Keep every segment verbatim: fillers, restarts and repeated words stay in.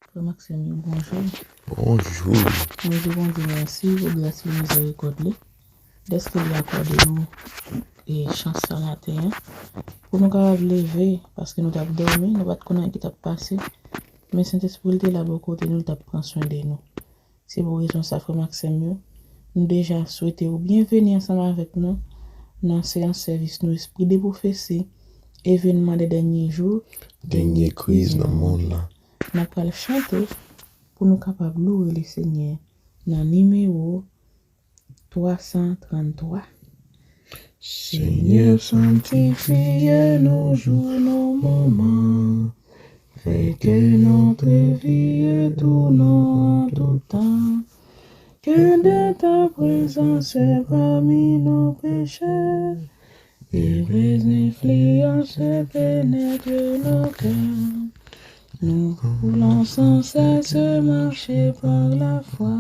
Frè m ak sè m yo, bonjou. Bonjou. Nou di Bondye mèsi pou gras li, mizerikòd li, dèske li akòde nou e chans sa maten an pou nou kapab leve, paske nou t ap dòmi, nou pa t konn anyen ki t ap pase. Men Sentespri l te la bò kote nou, l t ap pran swen de nou. Se pou rezon sa, frè m ak sè m yo, nou deja swete w byenveni ansanm avèk nou nan seyans sèvis nou, Espri de Pwofesi, Evènman de Dènye Jou, Dènye Kriz nan Mond lan. N ap pral chante pou nou kapab louwe Lesenyè nan nimewo twa san tranntwa. Senyè, sanktifye nou jou, nou moman. Fè ke notre vie tourne en tout temps. Que de ta présence parmi nos péchés, divine influence pénètre nos cœurs. Nous voulons sans cesse marcher par la foi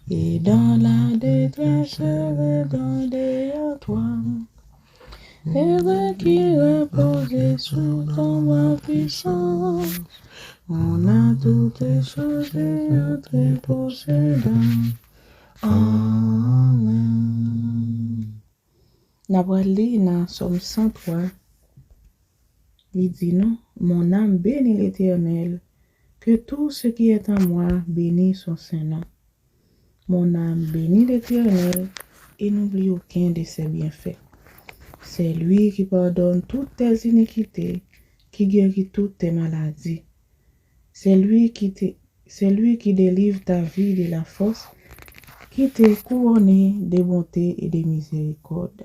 et dans la détresse regarder à toi. Heureux qui repose sous ton bras puissant, on a toutes choses à te possédant. Amen. N ap pral li nan Sòm san twa. Li di nou, Mon âme bénit l'Éternel, que tout ce qui est en moi bénisse son saint nom. Mon âme bénit l'Éternel et n'oublie aucun de ses bienfaits. C'est lui qui pardonne toutes tes iniquités, qui guérit toutes tes maladies. C'est lui qui te, c'est lui qui délivre ta vie de la fosse, qui te couronne de bonté et de miséricorde.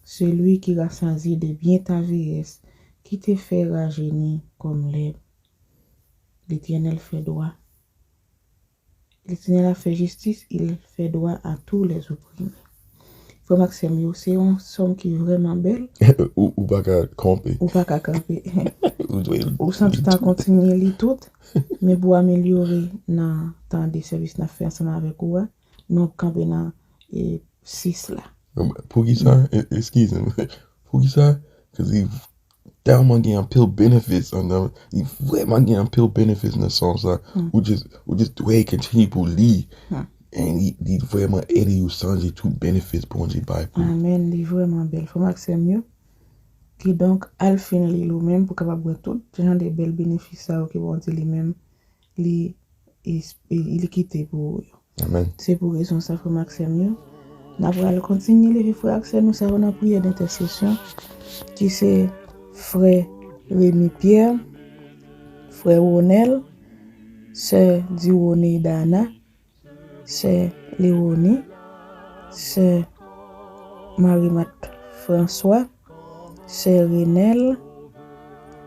Celui qui rassasie de bien ta vieillesse, qui te fait rajeunir comme l'herbe. L'Éternel fait droit. L'Éternel a fait justice, il fait droit à tous les opprimés. Frè m ak sè m yo, se yon sòm ki vrèman bèl. Ou, ou pa ka kanpe. Ou pa ka kanpe. Ou dwe li tout. Ou santi ta kontinye li tout, men pou amelyore nan tan de sèvis n ap fè ansanm avèk ou a, nou ap kanpe nan, e, sis la. Poukisa? E, eskize m. Poukisa? Cause li tèlman gen anpil benefits anndan, li vrèman gen anpil benefits nan Sòm sa. Ou just, ou just dwe kontinye pou li. And li, li vrèman ede ou sonje tout benefits Bondye bay pou ou. Amen, li vrèman bèl. Frè m ak sè m yo, kidonk, al fin li l ou menm pou w kapab wè tout jan de bèl benefis sa yo ke Bondye li menm, li, li kite pou ou yo. Amen. Se pou rezon sa, frè m ak sè m yo, n ap pral kontinye leve frè ak sè nou sa yo nan priyè dentèsesyon, ki se frè Remy Pierre, frè Ronel, sè Diwone Dana, sè Leoni, sè Marie Marthe François, sè Renel,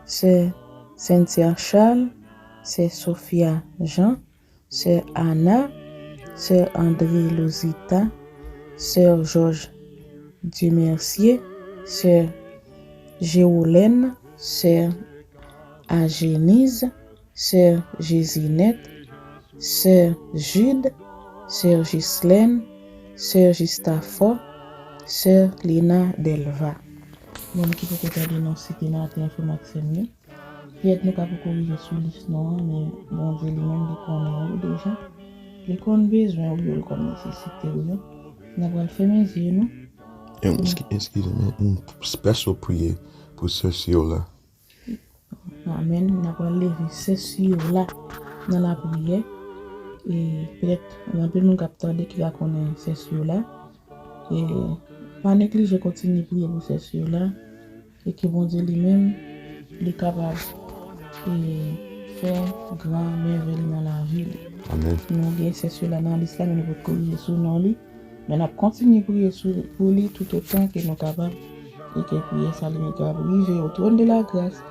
sè Cynthia Charles, sè Sophia Jean, sè Anna, sè André Lozita, sè Georges Dumercier, sè Géolène, sè Agénise, sè Jésinette, sè Jude, sè Ghislaine, sè Justafor, sè Lina Delva. Moun ki poko tande non site maten an, frè m ak sè m yo. Petèt nou ka poko rive sou lis non an, men Bondye li menm li konnen ou deja. Li konn bezwen ou yo, li konn nesesite ou yo. N ap pral fèmen zye nou. Eskize m, yon special priyè pou sè Siola. Amen. N ap pral leve sè Siola nan lapriyè. E petèt gen anpil moun k ap tande ki ka konnen sè Siola. E pa neglije kontinye priye pou sè Siola. E ke Bondye li menm, li kapab, e, fè gran mèvèy nan lavi li. Amen. Nou gen sè Siola nan lis la, men nou potko rive sou non li. Men n ap kontinye priye sou, pou li toutotan ke nou kapab, e ke priyè sa li menm kapab rive o twòn de la gras,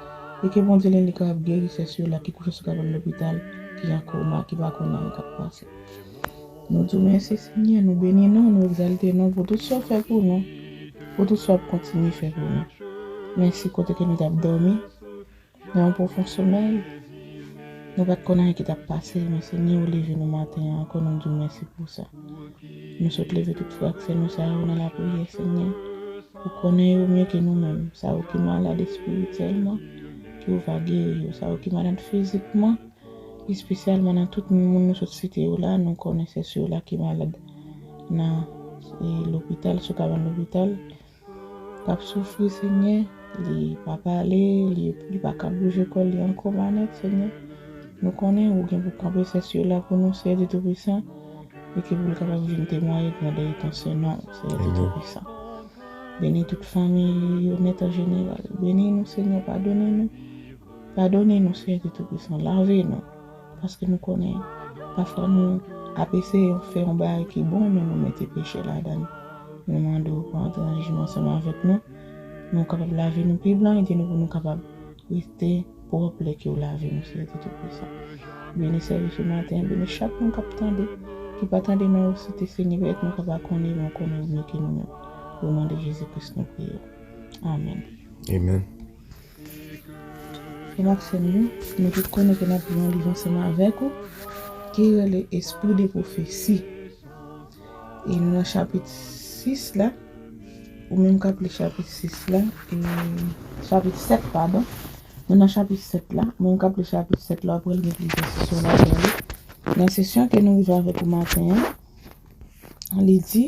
e ke Bondye li, li kapab geri sè Siola ki kouche sou kabann lopital, ki an koma, ki pa konn anyen k ap pase. Nou di w mèsi, Senyè, nou beni non, nou egzalte non pou tout sa w fè pou nou, pou tout sa w ap kontinye fè pou nou. Mèsi kote ke nou t ap dòmi, nan yon pwofon somèy, nou pa t konn anyen ki t ap pase, men Senyè, ou leve nou maten an ankò, nou di w mèsi pou sa. Nou sot leve tout frè ak sè nou sa yo nan lapriyè, Senyè. Ou konnen yo mye ke nou menm, sa yo ki malad espirityèlman, ke ou va geri yo, sa yo ki malad fizikman, Espesyalman nan tout moun nou sot site yo la, nou konnen sè Syola ki malad nan e, lopital, sou kabann lopital, k ap soufri, Senyè. Li pa pale, li, li pa ka bouje kò l, li an koma nèt, Senyè. Nou konnen ou gen pou kanpe sè Syola pou nou, Seyè Toupisan, e ke pou l kapab vin temwaye grandè e tansyon non, Seyè Toupisan. Beni tout fanmi yo nèt an jeneral. Beni nou, Senyè, padone nou. Padone nou, Seyè Toupisan, lave nou. Paske nou konnen, pafwa nou ap eseye fè yon bagay ki bon, men nou mete peche ladan l. Nou mande w pou antre an jijman ansanm avèk nou. Nou kapab lave nou pi blan, ede nou pou nou kapab rete pwòp lè ke w lave nou, Seyè Toupisan. Beni sèvis ou maten, beni chak moun k ap tande, ki pa tande non yo site, Senyè, pètèt nou ka pa konnen, men w konnen yo byen ke nou menm. O non de Jezi Kris nou priye w. Amèn. Amen. Frè m ak sè m yo, nou tout konnen ke n ap li yon liv ansanm avèk ou, ki rele Esprit de Prophétie. E nou nan chapit sis la, ou menm k ap li chapit sis la, e, chapit sèt, padon. Nou nan chapit sèt la, ou menm k ap li chapit sèt la, w ap wè l gen plizyè sesyon ladan li. Nan sesyon ke nou rive avèk ou maten an, li di,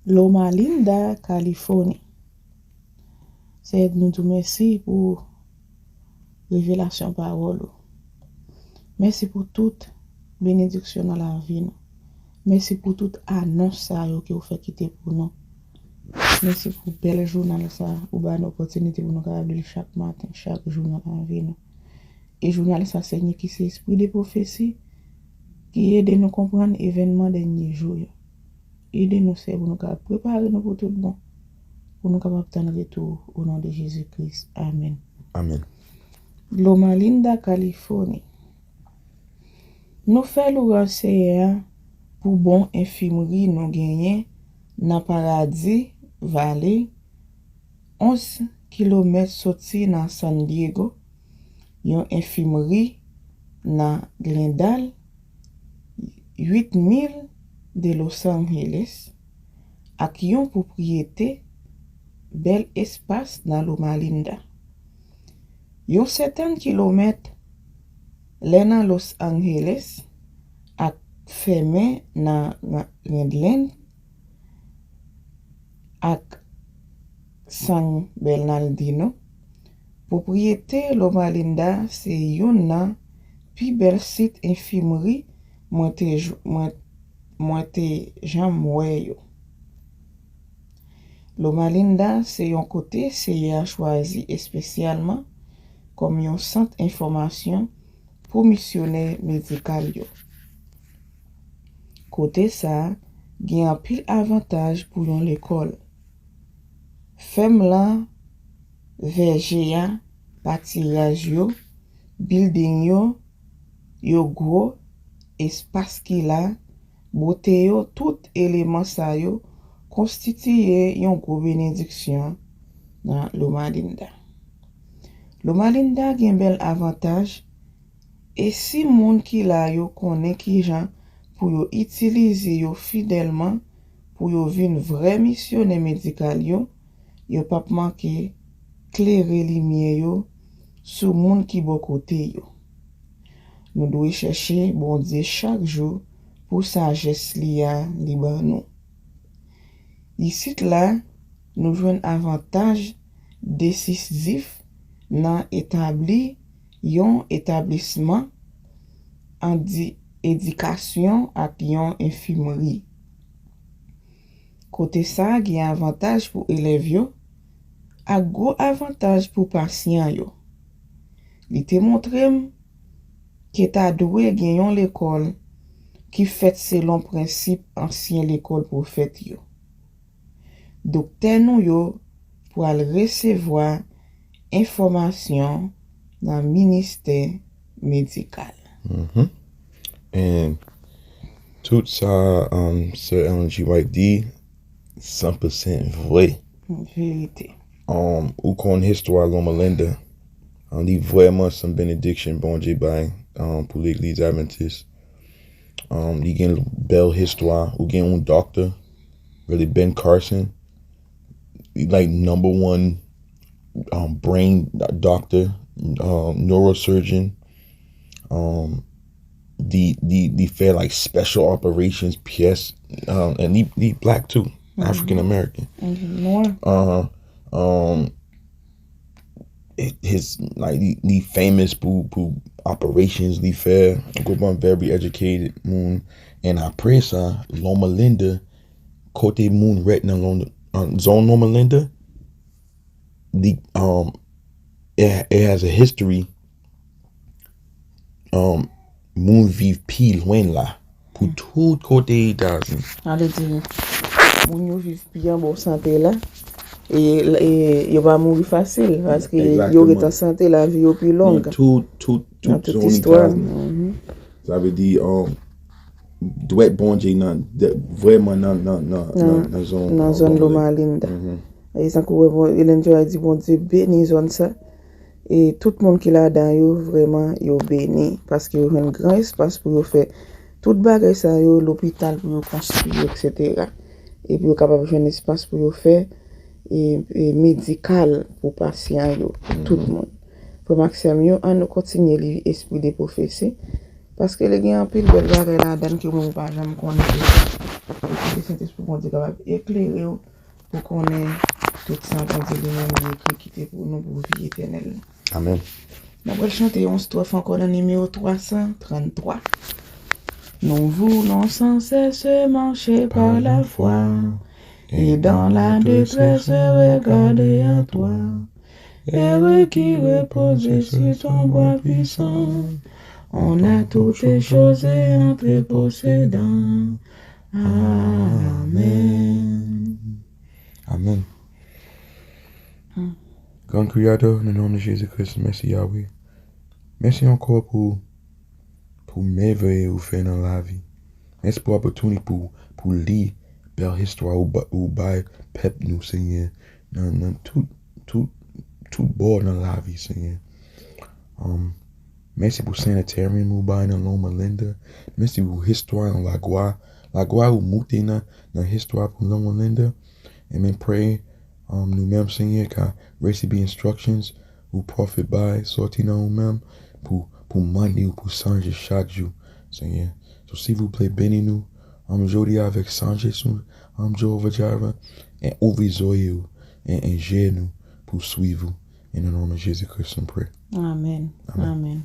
Loma Linda, Kalifòni. Seyè, nou di w mèsi pou revelasyon pawòl ou. Mèsi pou tout benediksyon nan lavi nou. Mèsi pou tout anons sa yo ke w fè kite pou nou. Mèsi pou bèl jounal sa ou ba nou opòtinite pou nou kapab li l chak maten, chak jou nan lavi nou. E jounal sa, Senyè, ki se Esprit de Prophétie, ki ede nou konprann evènman dènye jou yo. Ede nou, Seyè, pou nou kapab prepare nou pou tout bon, pou nou kapab tann retou ou, o non de Jezi Kris. Amèn. Amen. Loma Linda, Kalifòni. Nou fè lwanj Seyè a pou bon enfimri nou genyen nan Paradi Valley, onz kilomèt soti nan San Diego, yon enfimri nan Glendale, uit mil de Los Angeles, ak yon pwopriyete bèl espas nan Loma Linda. Yon sètèn kilomèt lè nan Los Angeles ak fèmen nan Ra-, Redland ak San Bernardino, pwopriyete Loma Linda se youn nan pi bèl sit enfimri mwen te jw-, mwen, mwen te janm wè yo. Loma Linda se yon kote Seyè a chwazi espesyalman kòm yon sant enfòmasyon pou misyonè medikal yo. Kote sa a gen anpil avantaj pou yon lekòl. Fèm lan, vèje a, patiraj yo, bilding yo, yo gwo, espas ki la, bote yo, tout eleman sa yo konstitiye yon gwo benediksyon nan Loma Linda. Loma Linda gen bèl avantaj, e si moun ki la yo konnen kijan pou yo itilize yo fidèlman pou yo vin vrè misyonè medikal yo, yo p ap manke klere limyè yo sou moun ki bò kote yo. Nou dwe chèche Bondye chak jou pou sajès li a li ban nou. Isit la, nou jwenn avantaj desizif nan etabli yon etablisman andi-, edikasyon ak yon enfimri. Kote sa a gen avantaj pou elèv yo ak gwo avantaj pou pasyan yo. Li te montre m ke ta dwe gen yon lekòl ki fèt selon prensip ansyen lekòl pwofèt yo. Doktè nou yo pral resevwa enfòmasyon nan ministè medikal. Mhm. And tout sa, um, Sir Ellen G. White di, san pou san vre. Verite. Um, ou konn istwa Loma Linda. Um, li vrèman se yon benediksyon Bondye bay, um, pou legliz Adventist. Um, li gen bèl istwa. Ou gen yon doctor, rele Ben Carson. Li, like, number one, um, brain doctor, um, neurosurgeon. Um, Li, li, li fè, like, special operations pyès, um, and li, li black too, African American. Nwa. Uh-huh. Um, his, like, li, li famous pou, pou operations li fè. Ou konprann, very educated moun. And apre sa, Loma Linda, kote moun rèt nan Loma, uh, zòn Loma Linda, li, um, it, it has a history, um, moun viv pi lwen la pou tout kote Etazini. Ale di, moun yo viv pi anba sante la. E, e yo pa mouri fasil, paske yo ret an sante, lavi yo pi long. Tout, tout, tout zòn Etazini. Sa vle di, um, dwèt Bondye nan, vrèman nan, nan, nan, nan, nan zòn, nan zòn Loma Linda. E tankou wè, Ellen G. White di, Bondye beni zòn sa. E tout moun ki ladan yo, vrèman, yo beni. Paske yo jwenn gran espas pou yo fè tout bagay sa yo, lopital pou yo konstwi, etsetera. Epi yo kapab jwenn espas pou yo fè e, e medikal pou pasyan yo, pou tout moun. Frè m ak sè m yo, ann nou kontinye li Esprit de Prophétie, paske li gen anpil bèl bagay ladan l ke moun pa janm konnen. Epi ke Sentespri Bondye kapab eklere w pou konnen tout sa Bondye li menm li ekri kite pou nou pou vi etènèl la. Amèn. Nou pral chante yon stwòf ankò nan nimewo twa san tranntwa. Nous voulons sans cesse marcher par la foi et dans la détresse regarder à toi. Heureux qui repose sur ton bras puissant. On a toutes choses et entre possédant. Amen. Amèn. Gran Kreyatè, nan non de Jezi Kris, mèsi Yahweh. Mèsi ankò pou, pou mèvèy ou fè nan lavi. Mèsi pou opòtinite pou, pou li bèl istwa ou, ba- ou bay pèp nou, Senyè, nan, nan tout, tout, tout bò nan lavi, Senyè. Um, mèsi pou sanitarium ou bay nan Loma Linda. Mèsi pou istwa nan lagwa. Lagwa ou moute nan, nan istwa pou Loma Linda. And men pray, um, nou menm, Senyè, ka resibi instructions ou pròfèt bay, sòti nan ou menm, pou, pou mande ou pou chanje chak jou, Senyè. So, silvouplè, beni nou, um, jodi avèk sajès ou, um, Jehovah Jireh, e ouvri zòrèy ou, e, e je nou, pou swiv ou, e nan non de Jezi Kris, nou prè. Amèn. Amèn.